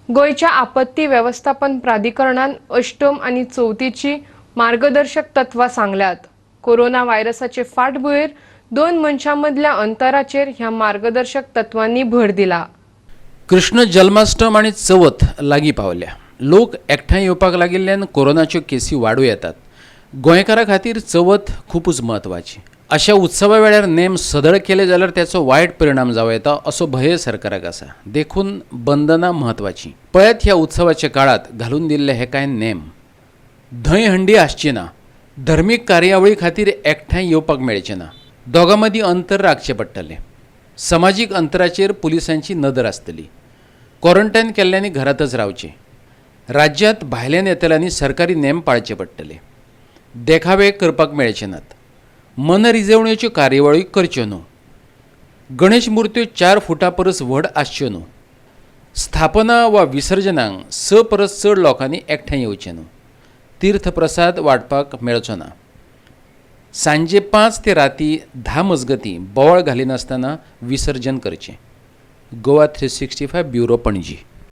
गोंयच्या आपत्ती वेवस्थापन प्राधिकरणान अष्टम आनी चवथीची मार्गदर्शक तत्वां सांगल्यात. कोरोना व्हायरसाचे फाटभुंयेर दोन मनशां मदल्या अंतराचेर ह्या मार्गदर्शक तत्वांनी भर दिला. कृष्ण जल्माष्टम आनी चवथ लागीं पावल्या. लोक एकठांय येवपाक लागिल्ल्यान कोरोनाच्यो केसी वाडूं येतात. गोंयकारां खातीर चवथ खुबूच म्हत्वाची. अशा उत्सवा वेळार नेम सदळ केले जाल्यार त्याचो वायट परिणाम जावं येता असो भंय सरकाराक आसा. देखून बंधनां म्हत्वाचीं. पळयात ह्या उत्सवाच्या काळांत घालून दिल्ले हे कांय नेम. धंय हंडी आसची ना. धर्मीक कार्यावळी खातीर एकठांय येवपाक मेळचें ना. दोगां मदीं अंतर राखचें पडटलें. समाजीक अंतराचेर पुलिसांची नदर आसतली. क्वॉरंटायन केल्ल्यांनी घरांतच रावचें. राज्यांत भायल्यान येतल्यांनी सरकारी नेम पाळचे पडटले. देखावे करपाक मेळचे नात. मनरिजवणेच्यो कार्यावळी करच्यो न्हू. गणेश मुर्त्यो 4 फुटां परस व्हड आसच्यो न्हू. स्थापना वा विसर्जनाक 6 परस चड लोकांनी एकठांय येवचें न्हू. तीर्थप्रसाद वांटपाक मेळचो ना. सांजे 5 ते राती 10 मजगतीं बोवाळ घालिनासतना विसर्जन करचें. गोवा 365 ब्युरो, पणजी.